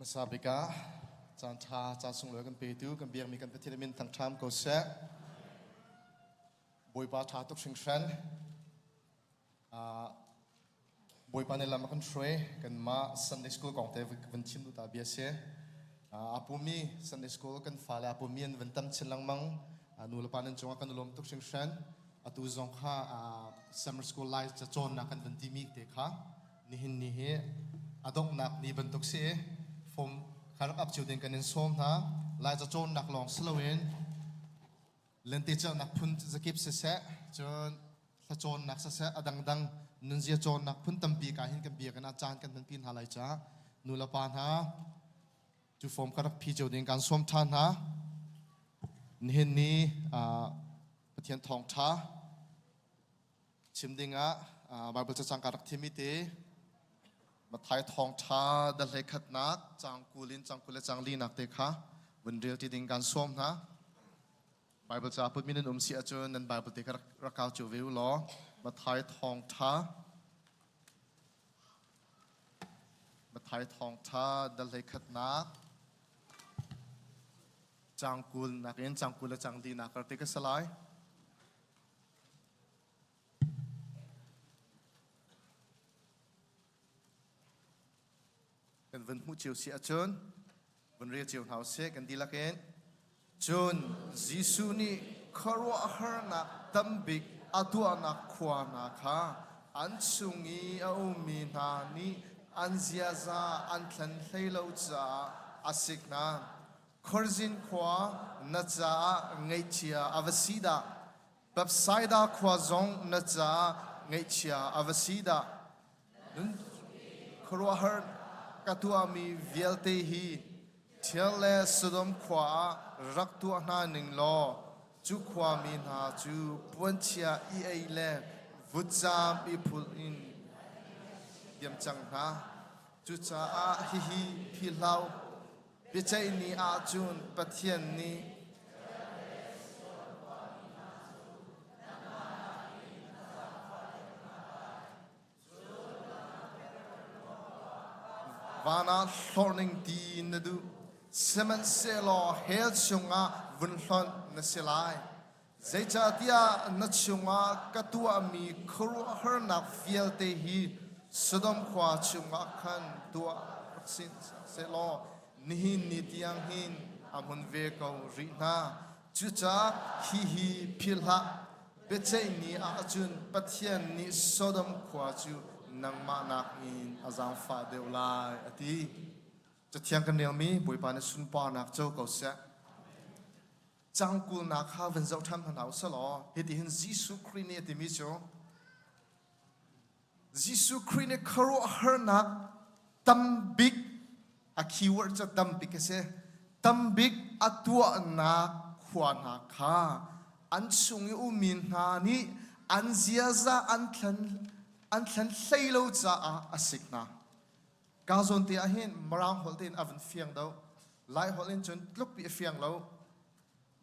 Hmasa bik ah caan ṭha caan sunglawi kan petu kan biakmi kan Pathian min thangṭham ko seh. Bawipa ṭha tuk hringhran. Bawipa nih lam a kan hruai. Kanmah Sunday School kong te van chim duh ta bia si. A pumi Sunday School kan fale a pumi an van tam chin lengmang. Nu le pa nan cungah kan lawm tuk hringhran. Atu zong kha summer school lai cacawnnak kan van timi te kha nihin ni hi a donghnak ni bantuk si i form kha rak ap cio ding kan in sawm hna. Lai cacawnnak lawng si loin lentecelhnak phun zakip siseh, cun thlacawnnak siseh, a dangdang nunzia cawnnak phun tampi ka hin kan biakinn ah caan kan hmanpi hna lai caah nu le pa hna cu form kha rak phi cio ding kan sawm ṭhan hna. Nihin ni Pathian thawngṭha Chim dingah Baibal cacang ka rak thim i te Matthai thawngṭha dahlei khatnak caang 20 in caang 24 nak te kha vun rel ti ding kan sawm hna. Baibal ca putmi nan um si ahcun nan Baibal te kha rak kau cio ve u law Matthai thawngṭha Matthai thawngṭha dahlei khatnak caang 20 nak in caang 24 nak kar te ka si lai. Kan vun hmuh cio si ahcun vun rel cio hna usih kan dihlak in. Cun Jesuh nih khuaruahharnak tambik a tuahnak khua hna kha an chung i a ummi hna nih an ziaza an thlen hlei lo caah a sik hna. Khuarzin khua na caah ngaihchia a va si dah! Bethsaida khua zong na caah ngaihchia a va si dah! Nun khuaruahhar ka tuahmi vialte hi Tyre le Sodom khua ah rak tuah hna ning law cu khuami hna cu puanchia i ei le vutcaam i phulh in diam cang hna. Cucaah hihi philhlo Biaceih ni ahcun Pathian nih van ah hlorhning ti na duh. Sihmanhsehlaw hell chungah vun hlonh na si lai. Zeicahtiah na chungah ka tuahmi khuaruahharnak vialte hi Sodom khua chungah khan tuah rak si sehlaw nihin ni tiang hin a hmun ve ko rih hna. Cucaah hihi philh hlah, biaceih ni ahcun Pathian nih Sodom khua cu nangmah nakin a zaangfah deuh lai, a ti. Cathiang kan relmi Bawipa nih sunparnak co ko seh. Cangkulnak kha van zoh ṭhan hna u selaw hitihin Jesuh Khrih nih a timi cu Jesuh Khrih nih khuaruahharnak tambik a keyword cu tambik a si tambik a tuahnak khua hna kha an chung i ummi hna nih an ziaza an thlen an thlen hlei lo caah a sik hna. Ka zawn te ah hin Mirang holh tein a van fiang do. Lai holh in cun tlukpi a fiang lo.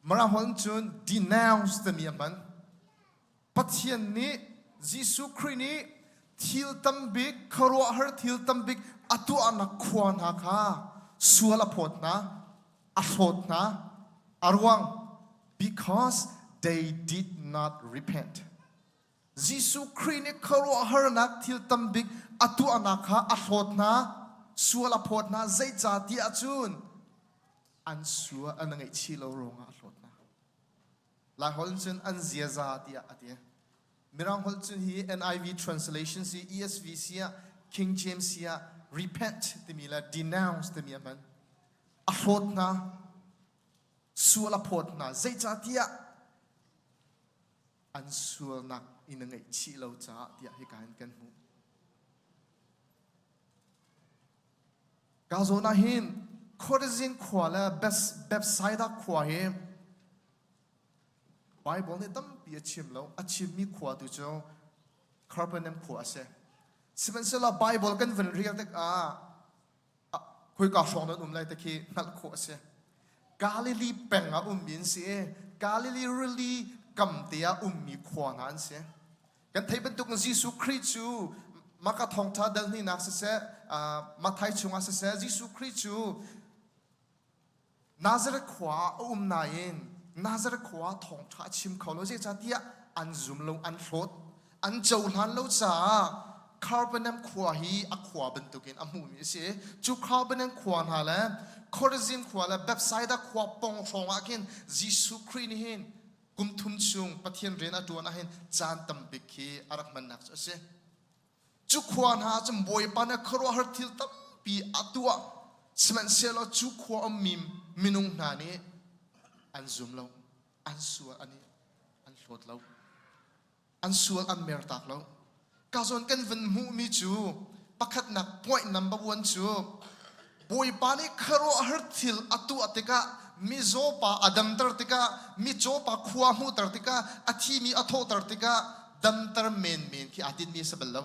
Mirang holh in cun denounce timi a hman. Pathian nih Jesuh Khrih nih thil tambik khuaruahhar thil tambik a tuahnak khua hna kha sual a phawt hna, a hlawt hna. A ruang because they did not repent. Jesuh Khrih nih khuaruahharnak thil tambik a tuahnak kha a hlawt hna, sual a phawt hna. Zeicah ti ahcun an sual an ngaihchih lo ruangah a hlawt hna. Lai holh in cun an ziaza tiah a ti. Mirang holh cun hi NIV translation si ESV si ah King James si ah repent timi le denounce timi a hman. A hlawt hna, sual a phawt hna. Zeicahtiah an sualnak in a ngaihchih lo caah tiah hika hin kan hmuh. Ka zawn ah hin Khorazin khua le Bethsaida khua hi Bible nih tampi a chim lo. A chimmi khua tu cu Capernaum khua a si. Sihmanhsehlaw Bible kan van rel tikah khoika hrawng nan um lai te khi hngalh khawh a si. Galilee peng ah ummi an si i Galilee rili kam te ah ummi khua hna an si. Kan theih bantuk in Jesuh Khrih cu Maka thawngṭha dal hnihnak siseh, Matthai chungah siseh, Jesuh Khrih cu Nazareth khua ah a um nain Nazareth khua ah thawngṭha a chim kho lo. Zeicahtiah an zum lo, an hlawt, an cohlan lo caah Capernaum khua hi a khua bantukin a hmuhmi a si. Cu Capernaum khua hna le Chorazin khua le Bethsaida khua pawng hrawng ah khin Jesuh Khrih nih hin kum thum chung Pathian rian a ṭuan ahhin caan tambik hi a rak hmannak cu a si. Cu khua hna ah cun Bawipa nih khuaruahhar thil tampi a tuah. Sihmanhsehlaw cu khua ummi minung hna nih an zum lo, an sual an i an hlawt lo, an sual an mertak lo. Ka zawn kan van hmuhmi cu pakhatnak point number one cu Bawipa nih khuaruahhar thil a tuah tikah mizaw pa a damter tikah micaw pa khua hmuhter tikah a thimi a thawhter tikah damter menmen khi aa tinhmi a si bal lo.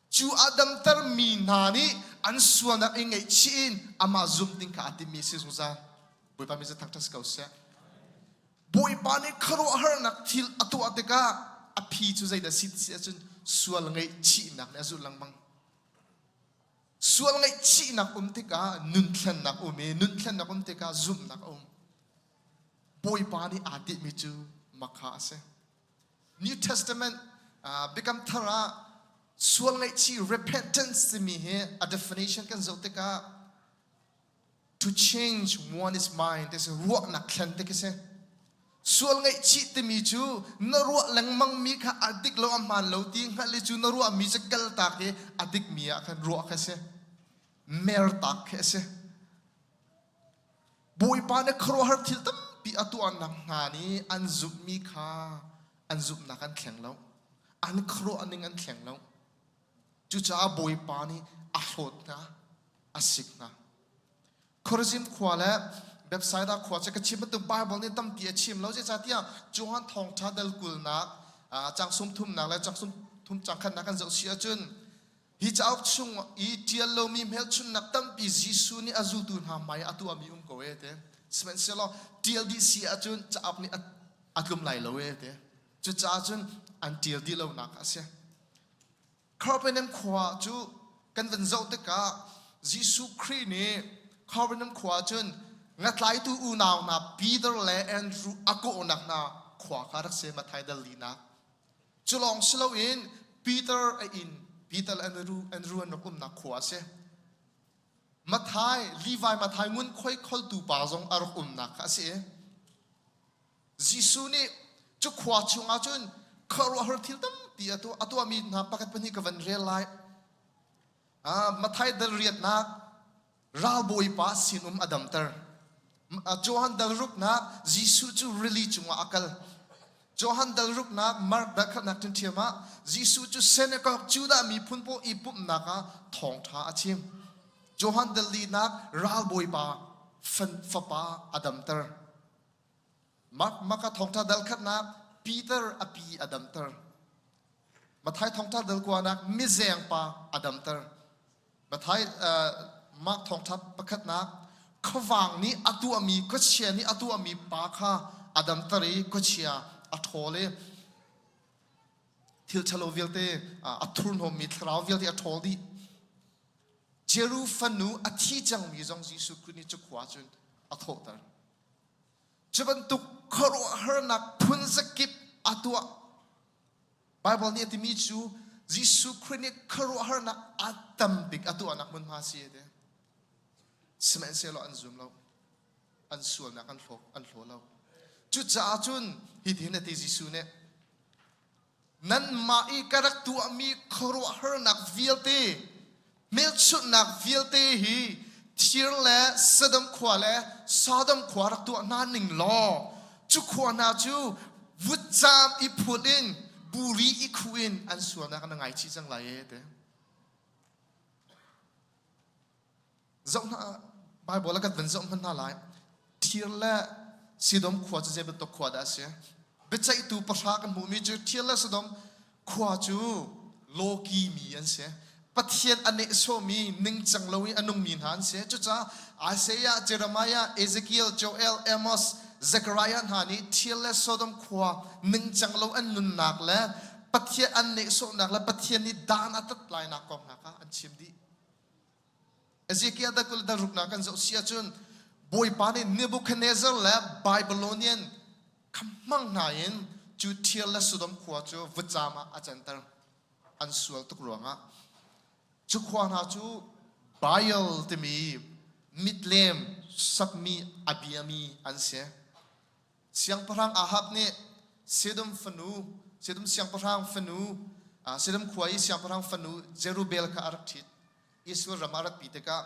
Cu a damtermi hna nih an sualnak i ngaihchih in amah zumh ding kha aa timmi a si zungzal. Bawipa min cu thangṭhat si ko seh. Bawipa nih khuaruahharnak thil a tuah tikah a phi cu zeidah si ti si ahcun sual ngaihchihnak nih a zulh lengmang. Sual ngaihchihnak um tikah nunthlennak um i nunthlennak um tikah zumhnak a um. Bawipa nih aa tinhmi cu makha a si. New Testament Biakam Thar ah sual ngaihchih repentance timi hi a definition kan zoh tikah to change one's mind ti si ruahnak thlen ti khi si. Sual ngaihchih timi cu na ruah lengmang mi kha a dik lo a hmaan lo ti hngalh i cu na ruahmi cu kaltak i a dikmi ah khan ruah kha si. Mertak khi a si. Bawipa nih khuaruahhar thil tampi a tuahnak hna nih an zumhmi kha an zumhnak an thleng lo. An khuaruah ning an thleng lo. Cucaah Bawipa nih a hlawt hna, a sik hna. Khorazim khua le Bethsaida khua cu ka chim bantuk Baibal nih tampi a chim lo. Zeicahtiah Johan Thawngṭha dal kulnak, cang sum thumnak le cang sum thum cang khatnak kan zoh si ahcun hi cauk chung i ṭial lomi hmelchunhnak tampi Jesuh nih a zultu hna hmai ah a tuahmi um ko e te. Sihmanhsehlaw ṭial dih si ahcun cauk nih a tlum lai lo e te. Cucaah cun an ṭial dih lonak a si. Capernaum khua cu kan van zoh tikah Jesuh Khrih nih Capernaum khua cun ngatlaitu unau hna Peter le Andrew a kawhnak hna khua kha rak si Matthai dal linak. Cu lawng si loin Peter a inn Peter le Andrew, Andrew an rak umnak khua a si. Matthai, Levi Matthai ngunkhuai kholtu pa zong a rak umnak kha a si. Jesuh nih cu khua chungah cun khuaruahhar thil tampi a tuah. A tuahmi hna pakhat pahnih ka van rel lai. Matthai dal riatnak ralbawipa sinum a damter. Johan dal ruknak Jesuh cu rili cungah a kal. Johan dal ruknak Mark dal khatnak ṭhiamṭhiam ah Jesuh cu synagogue Judah miphun pawl i pumhnak ah thawngṭha a chim. Johan dal linak ralbawipa fapa a damter. Maka thawngṭha dal khatnak Peter a pi a damter. Matthai thawngṭha dal kuanak mizeng pa a damter. Matthai Mark thawngṭha pakhatnak khuavang nih a tuahmi khuachia nih a tuahmi pa kha a damter i khuachia a ṭhawl i thil ṭhalo vialte a thurhnawmmi thlarau vialte a ṭhawl dih. Jeru fanu a thi cangmi zong Jesuh Khrih nih cu khua cun a thawhter. Cu bantuk khuaruahharnak phun zakip a tuah. Baibal nih a timi cu Jesuh Khrih nih khuaruahharnak a tam bik a tuahnak hmunhma si a ti. Sihmanhsehlaw an zum lo. An sualnak an hlaw, an hlaw lo. Cucaah cun hitin a ti Jesuh nih Nanmah i ka rak tuahmi khuaruahharnak vialte, hmelchunhnak vialte hi Thir le Sodom khua le Sodom khua rak tuah hna ning law cu khua hna cu vutcaam i phul in buri i khu in an sualnak na ngaichih cang lai e ti. Zoh hna Bible a kan van zoh hmanh hna lai. Thir le Sidom khua cu zei bantuk khua dah a si? Biaceihtu pahra kan hmuhmi cu Thir le Sodom khua cu lawki mi an si. Pathian a nehsawhmi ningcang lo i a nungmi hna an si. Cucaah Isaiah, Jeremiah, Ezekiel, Joel, Amos, Zechariah hna nih Thir le Sodom khua ningcang lo an nunnak le Pathian an nehsawhnak le Pathian nih dan a tat lainak kong hna kha an chim dih. Ezekiel dal 20 dal ruknak kan zoh si ahcun Bawipa nih Nebuchadnezzar le Babylonian kha hmang hna in cu Tyre le Sodom khua cu vutcaam ah a canter. An sual tuk ruangah cu khua hna cu Baal timi mitlem sakmi a biami an si. Siangpahrang Ahab nih Sidom fanu, Sidom siangpahrang fanu, Sidom khua i siangpahrang fanu Jerubbaal kha a rak ṭhit. Israel ram a ratpi tikah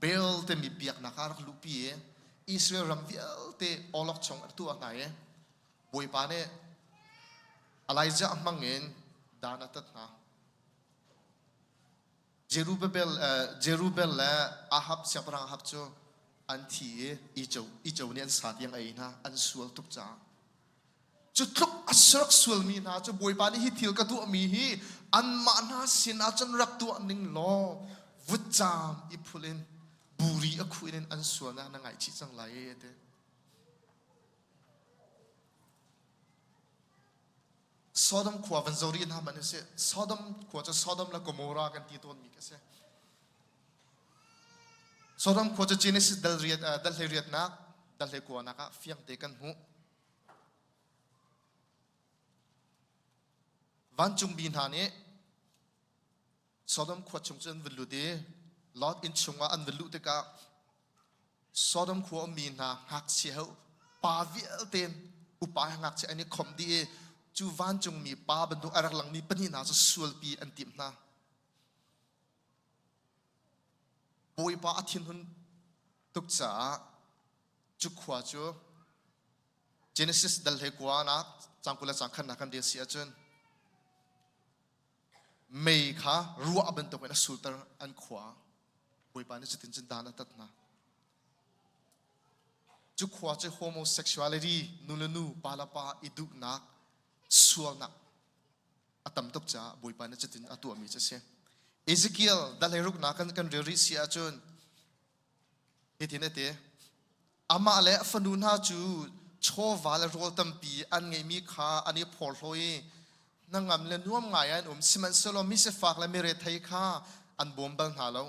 Baal timi biaknak ah a rak luhpi i Israel ram vialte awlokchong a tuah hna i Bawipa nih Elijah hmang in dan a tat hna. Jerubbaal, Jerubbaal le Ahab siangpahrang Ahab cu an thi i Ico nih an sa tiang a ei hna, an sual tuk caah. Cu tluk a rak sualmi hna cu Bawipa nih hi thil ka tuahmi hi anmah hna sin ah cun rak tuah ning law vutcaam i phul in buri a khuh in an sualnak na ngaihchih cang lai a ti. Sodom khua van zo rih hna hmanh usih. Sodom khua cu Sodom le Gomorrah kan ti tawnmi a si. Sodom khua cu Genesis dal riat dal hlei riatnak dal hlei kuanak ah fiangte kan hmuh. Vancungmi hna nih Sodom khua chung cu an va lut i Lot inn chungah an va luh tikah Sodom khua ummi hna ngakchia he pa vialte upa he ngakchia an i khomh dih i cu vancungmi pa bantuk a rak langmi pahnih hna cu sualpi an timh hna. Bawipa a thinhun tuk caah cu khua cu Genesis dal hlei kua nak cang 20 le cang khatnak kan rel si ahcun mei kha ruah bantukin a sulter an khua. Bawipa nih cutin cun dan a tat hna. Cu khua cu homosexuality nu le nu pa le pa i duhnak sualnak a tam tuk caah Bawipa nih cutin a tuahmi cu a si. Ezekiel dal hlei ruknak kan kan rel rih si ahcun Hitin a ti, Amah le a fanu hna cu chawva le rawl tampi an ngeihmi kha an i phorhlaw i hnangam le nuam ngai an um. Sihmanhsehlaw misifak le mirethei kha an bawm bal hna lo.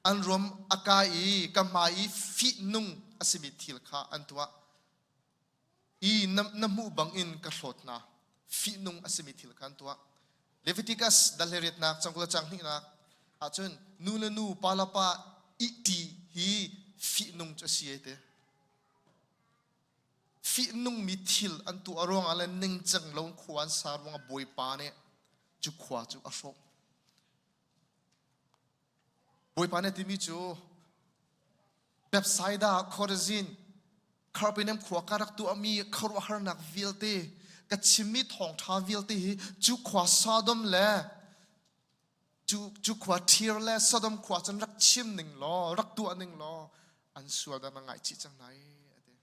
An ruam a kai i ka hmai i fihnung a simi thil kha an tuah. I na, na hmuh bangin ka hlawt hna. Fihnung a simi thil kha an tuah. Leviticus dal riatnak cangkul cang hnihnak ahcun nu le nu pa le pa ihṭi hi fihnung cu a si ai te. Fihnungmi thil an tuah ruangah le ningcang lo khua an sa ruangah Bawipa nih cu khua cu a hrawh. Bawipa nih a timi cu Bethsaida, Khorazin, Capernaum khua ka rak tuahmi khuaruahharnak vialte, ka chimmi thawngṭha vialte hi cu khua Sodom le cu, cu khua Tyr le Sodom khua cun rak chim ning law, rak tuah ning law, an sual dah na ngaihchih cang hna i, a ti.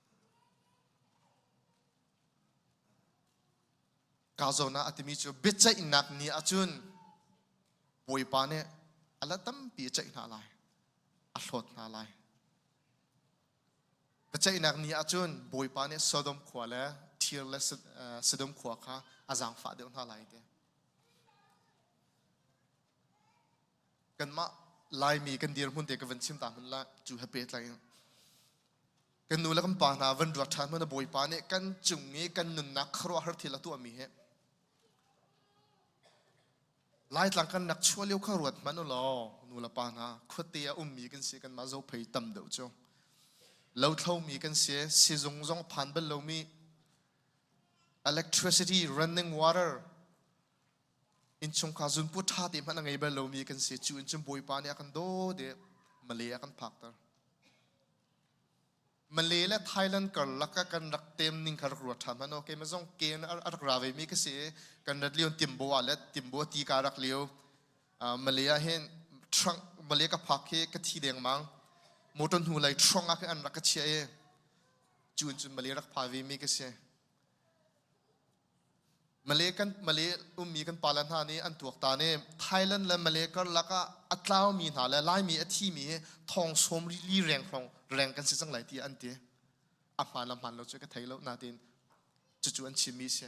Ka zawn ah a timi cu biaceihnak ni ahcun Bawipa nih a la tampi a ceih hna lai, a hlawt hna lai. Biaceihnak ni ahcun Bawipa nih Sodom khua le Tyr le Sodom khua kha a zaangfah deuh hna lai ti. Kanmah Laimi kan dirhmun te ka van chim ta hmun la cu he pehtlai in kan nu le kan pa hna van ruat ṭhan hmanh Bawipa nih kan cung i kan nunnak khuaruahhar thil a tuahmi hi Laitlang kan rak chuah lio kha ruat hmanh u law nu le pa hna khuate a ummi kan si kanmah zophei tam deuh cu lothlomi kan si sizung zong phan bal lomi electricity running water innchungkhar zunput ṭha te hmanh a ngei bal lomi kan si cu in cun Bawipa nih a kan dawt i Malay a kan phakter Malay le Thailand karlak ah kan rak tem ning kha rak ruat ṭhan hmanh u. Keimah zong ke in a rak ra ve mi ka si i kan rat lio Timbo ah le Timbo ti ka rak lio. Malay ah hin trunk Malay ka phak hi ka thi dengmang. Motor hnu lei trunk ah khin an rak ka chiah i cu in cun Malay rak pha ve mi ka si. Malay kan Malay ummi kan pale hna nih an tuaktan i Thailand le Malay karlak ah a tlaumi hna le Laimi a thimi hi thong sawm li reng hrawng reng kan si cang lai ti an ti. A hmaan le hmaan lo cu ka thei lo nain cucu an chimmi si.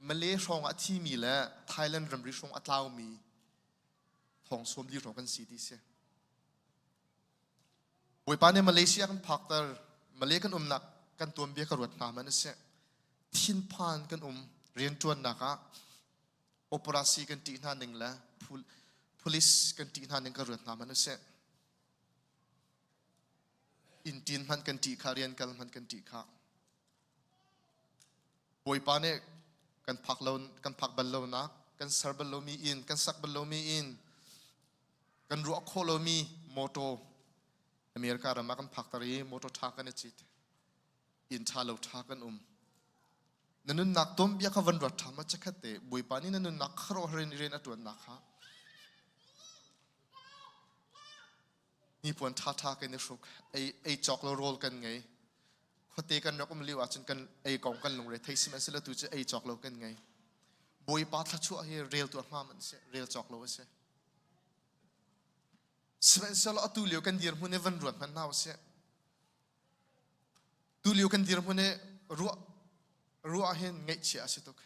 Malay hrawng ah a thimi le Thailand ramri hrawng a tlaumi thong 40 hrawng kan si ti si. Bawipa nih Malaysia kan phakter, Malay kan umnak kan tuanbia ka ruat hna man a si. Thinphan kan um rianṭuannak ah operasi kan ṭih hna ning le police kan ṭih hna ning ka ruat hna man a si. Inn ṭin hmanh kan ṭih kha, rian kal hmanh kan ṭih kha. Bawipa nih kan phak lo kan phak bal lonak, kan ser bal lomi inn, kan sak bal lomi inn, kan ruah khawh lomi motor America ram ah kan phakter i motor ṭha kan i cit. Inn ṭha lo ṭha kan um. Na nunnak tuanbia kha van ruat ṭha ma chakhat te Bawipa nih na nunnak khuaruahhar in rian a ṭuannak kha hnipuan ṭhaṭha kan i hruk ei ei cawk lo rawl kan ngei khuate kan rak um lio ahcun kan ei kong kan lungre thei sihmanhsehlaw tu cu ei cawk lo kan ngei Bawipa thluachuah hi rel tuah hma man si rel cawk lo a si sihmanhsehlaw atu lio kan dirhmun i van ruat hmanh hna usih tu lio kan dirhmun i ruah ruah hin ngaihchia a si tuk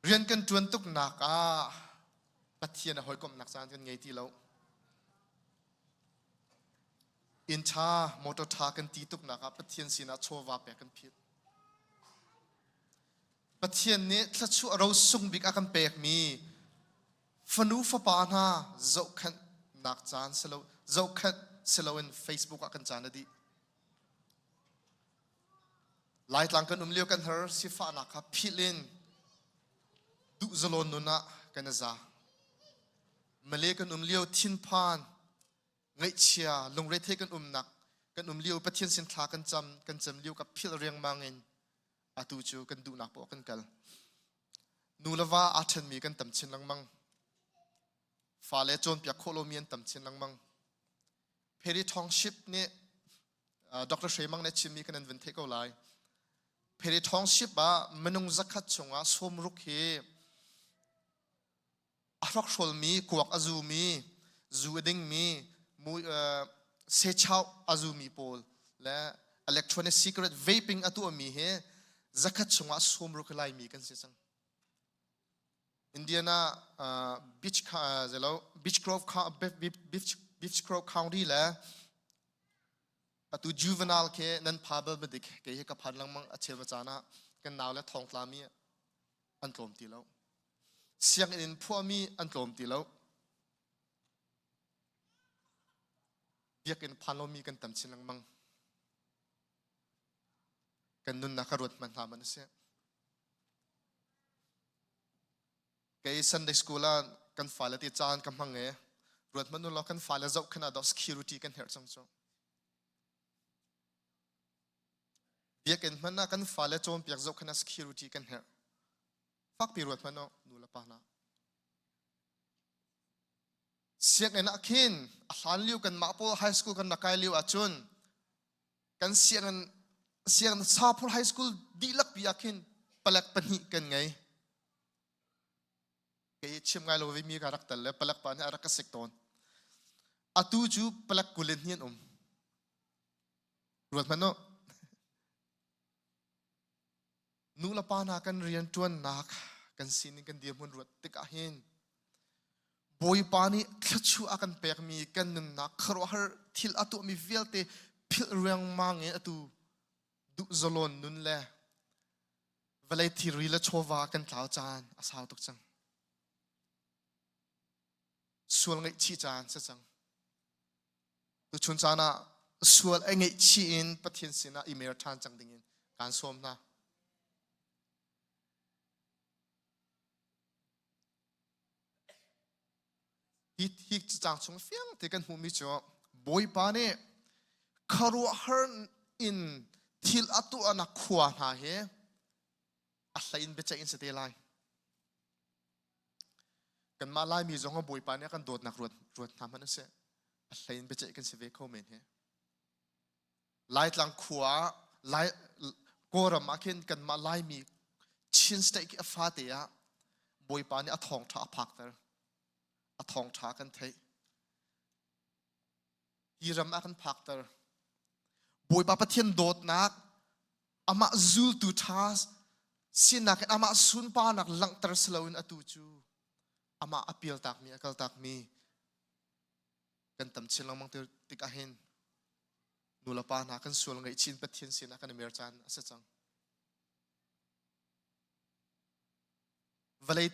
Rian kan ṭuan tuknak ah Pathian a hawikomhnak caan kan ngei ti lo. Inn ṭha, motor ṭha kan ti tuknak ah Pathian sinah chawva pek kan philh. Pathian nih thluachuah rosung bik a kan pekmi fanu fapa hna zohkhenhnak caan si lo zohkhenh si loin Facebook ah kan caan a dih. Laitlang kan um lio kan har sifahnak kha philh in duh zalon nun ah kan i za. Malay kan um lio thinphan, ngaihchia, lungrethei kan umnak kan um lio Pathian sin thla kan cam kan cam lio ka philh riangmang in atu cu kan duhnak poah kan kal. Nu le va aa ṭhenmi kan tam chin lengmang. Fale cawnpiak khawh lomi an tam chin lengmang. Perry Township nih Dr. Hre Mang nih a chimmi kan an vun theih ko lai. Perry Township ah minung zakhat chungah 60 hi a hrokhrawlmi, kuak a zumi, zu a dingmi, sechau a zumi pawl le electronic cigarette vaping a tuahmi hi zakhat chungah 60 Laimi kan si cang. Indiana Beach zelo Beach Grove Beach Grove County le atu juvenile ke nan pha bal madik ke hi ka phan lengmang a chel caan ah kan nau le thong tlami an tlawm ti lo sianginn in phuahmi an tlawm ti lo biakinn phan lomi kan tam chin lengmang kan nunnak ka ruat hman hna man a si Kei Sunday school ah kan fale ti caan ka hmang e ruat hmanh ulaw kan fale zohkhenh ah dawh security kan herh cang cu. Biakinn hmanh ah kan fale cawnpiak zohkhenh ah security kan herh. Fakpi ruat hmanh u nu le pa hna. Sianginn ah khin a hlan lio kan mah pawl high school kan rak kai lio ahcun kan sianginn sianginn Saphur High School dihlak pi ah khin palek pahnih kan ngei. Kei chim ngai lo mi ka rak tel le palek pa nih a rak ka sik tawn. Atu cu palek kulin hi an um. Ruat hmanh u. Nu le pa hna kan rian ṭuannak kan sining kan dirhmun ruat tikah hin Bawipa nih thluachuah a kan pekmi kan nunnak khuaruahhar thil a tuahmi vialte philh riangmang in atu duh zalon nun le vawlei thilri le chawva kan tlau caan a sau tuk cang. Sual ngaihchih caan si cang. Tuchun caan ah sual a ngaihchih in Pathian sinah i mer ṭhan cang dingin kaan sawm hna. Hi, hi caang chung fiang te kan hmuhmi cu Bawipa nih khuaruahhar in thil a tuahnak khua hna hi a hlei in biaceih in si te lai. Kanmah Laimi zong ah Bawipa nih a kan dawtnak ruat, ruat hna hmanh sih. A hlei in biaceih kan si ve kho men hi. Laitlang khua ah Lai, Kawlram ah khin kanmah Laimi Chin State khi a fate ah Bawipa nih a thawngṭha a phakter. A thawngṭha kan theih. Hi ram ah kan phakter. Bawipa Pathian dawtnak amah zultu ṭha. Sinak in amah sunparnak langhter si loin atu cu amah a pialtakmi a kaltakmi kan tam chin lengmang tik ahhin nulepa hna kan sual ngaihchin Pathian sinah kan i mer caan a si cang. Vawlei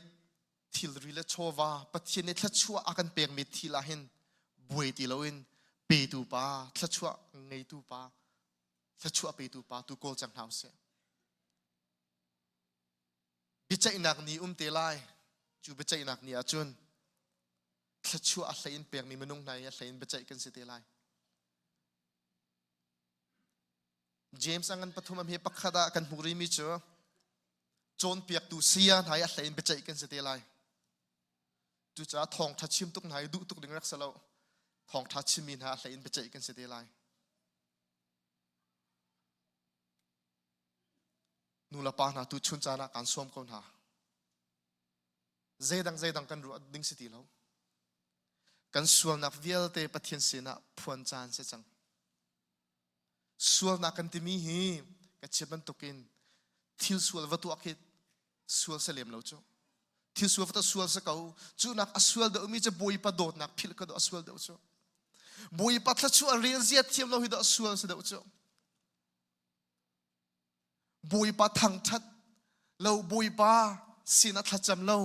thilri le chawva Pathian nih thluachuah a kan pekmi thil ah hin buai ti loin petu pa thluachuah ngeitu pa thluachuah petu pa tu kawl cang hna usih. Biaceihnak ni um te lai. Cu biaceihnak ni ahcun thluachuah a hlei in pekmi minung hna i a hlei in biaceih kan si te lai. James a ngan pathum am hi pakhat ah kan hmuh rihmi cu cawnpiaktu saya hna i a hlei in biaceih kan si te lai. Cucaah thawngṭha chim tuk hna i duh tuk ding rak si lo. Thawngṭha chimmi hna a hlei in biaceih kan si te lai. Nu le pa hna tu chun caan ah kaan sawm ko hna. Zeidang zeidang kan ruah ding si ti lo. Kan sualnak vialte Pathian sinah phuan caan si cang. Sualnak kan timi hi ka chim bantukin thil sual va tuah khi sual si lem lo cu. Thil sual va tuah sual si ko. Cu nak a sual deuhmi cu Bawipa dawtnak philh ka dawh a sual deuh cu. Bawipa thluachuah rel zia thiam lo hi dawh a sual si deuh cu. Bawipa thangṭhat lo Bawipa sin ah thlacam lo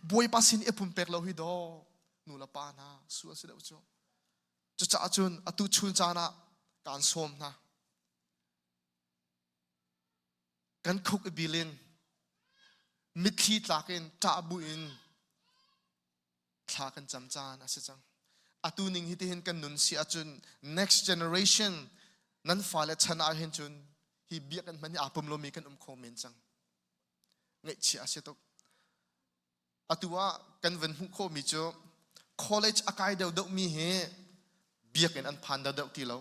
Bawipa sin i pumpek lo hi daw nu le pa hna sual si deuh cu. Cucaah cun atu chun caan ah kaan sawm hna. Kan khuk i bil in mitthli tlak in ṭah bu in thla kan cam caan a si cang. Atu ning hi tihin kan nun si ahcun next generation nan fale chan ah hin cun hi biakinn hmanh hi aa pum lomi kan um kho men cang. Ngaihchia a si tuk. Atu ah kan van hmuh khawhmi cu college a kai deuhdeuhmi hi biakinn an phan deuhdeuh ti lo.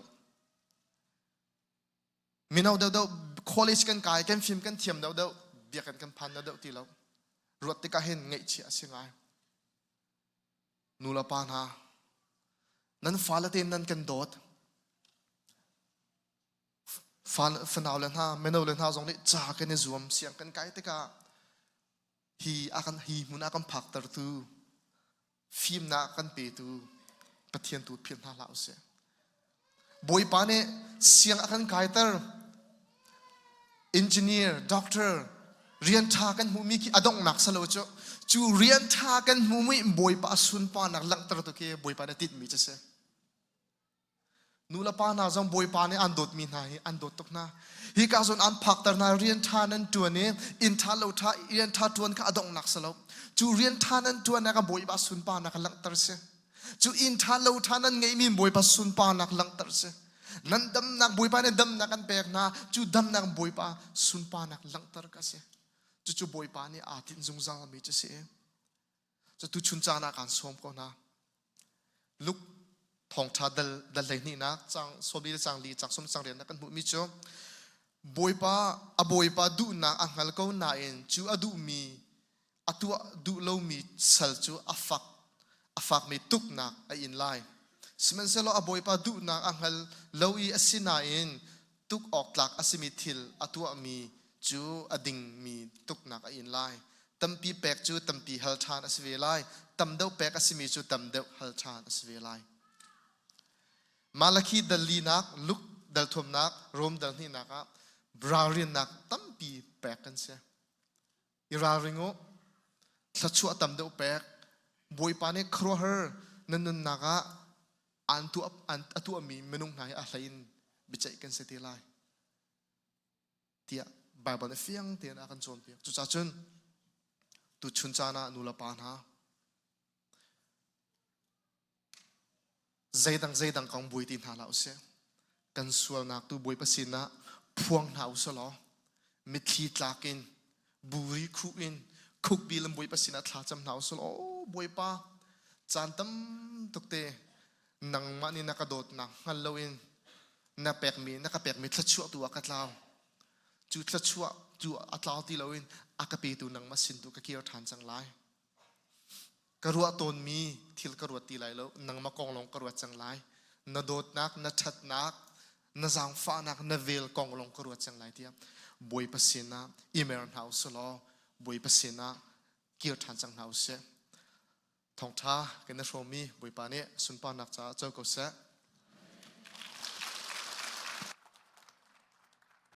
Mino deuhdeuh college kan kai, kan fim kan thiam deuhdeuh biakinn kan phan deuhdeuh ti lo. Ruat tikah hin ngaihchia a si ngai. Nu le pa hna, nan fale tein nan kan dawt. Fanau le hna, mino le hna zong nih ca kan i zuam, siang kan kai tikah hi a kan hi hmun a kan phaktertu fimnak kan petu Pathian tu philh hna hlah usih. Bawipa nih siang a kan kaiter engineer, doctor, rian ṭha kan hmuhmi khi a donghnak si lo cu cu rian ṭha kan hmuhmi Bawipa sunparnak langhtertu khi Bawipa nih tinhmi cu si. Nu le pa hna zong Bawipa nih an dawtmi hna hi an dawt tuk hna. Hi ka zawn an phakter hna rian ṭha nan ṭuan i inn ṭha lo ṭha rian ṭha ṭuan kha a donghnak si lo. Cu rian ṭha nan ṭuannak ah Bawipa sunparnak a langhter si. Cu inn ṭha lo ṭha nan ngeihmi Bawipa sunparnak langhter si. Nan damnak Bawipa nih damnak an pek hna. Cu damnak Bawipa sunparnak langhter ka si. Cucu Bawipa nih aa tinh zungzalmi cu si. Cu tuchun caan ah kaan sawm ko hna. Luke thawngṭha dal dal hleihnihnak cang sawmli le cang li cang sawm cang riannak kan hmuhmi cu Bawipa a Bawipa duhnak a hngal ko nain cu a duhmi a tuah duh lomi sal cu a fak a fakmi tuknak a in lai. Sihmanhsehlaw a Bawipa duhnak a hngal lo i a si nain tuk awk tlak a simi thil a tuahmi cu a dingmi tuknak a in lai. Tampi pek cu tampi hal ṭhan a si ve lai. Tam deuh pek a simi cu tam deuh hal ṭhan a si ve lai. Malakhi dal linak, Luke dal thumnak, Rom dal hnihnak ah ralrinnak tampi pek kan si. I ralring u. Thluachuah tam deuh pek. Bawipa nih khuaruahhar na nunnak ah an tuah an a tuahmi minung hna hi a hlei in biaceih kan si te lai tiah Baibal nih fiang tein a kan cawnpiak. Cucaah cun tuchun caan ah nu le pa hna zeidang zeidang kong buai ti hna hlah usih. Kan sualnak tu Bawipa sinah phuang hna usih law mitthli tlak in buri khuh in khukbil in Bawipa sinah thla cam hna usih law aw Bawipa caan tam tuk te nangmah nih na ka dawtnak hngal loin na pekmi na ka pekmi thluachuah tu ah ka tlau cu thluachuah cu a tlau ti loin a ka petu nangmah sin tu ka kir ṭhan cang lai Ka ruah tawnmi thil ka ruat ti lai lo. Nangmah kong lawng ka ruat cang lai. Na dawtnak, na ṭhatnak, Na zaangfahnak na vel kong lawng ka ruat cang lai tiah Bawipa sinah i mer hna usih law Bawipa sinah kir ṭhan cang hna usih. Thawngṭha kan i hrawmmi Bawipa nih sunparnak caah co ko seh.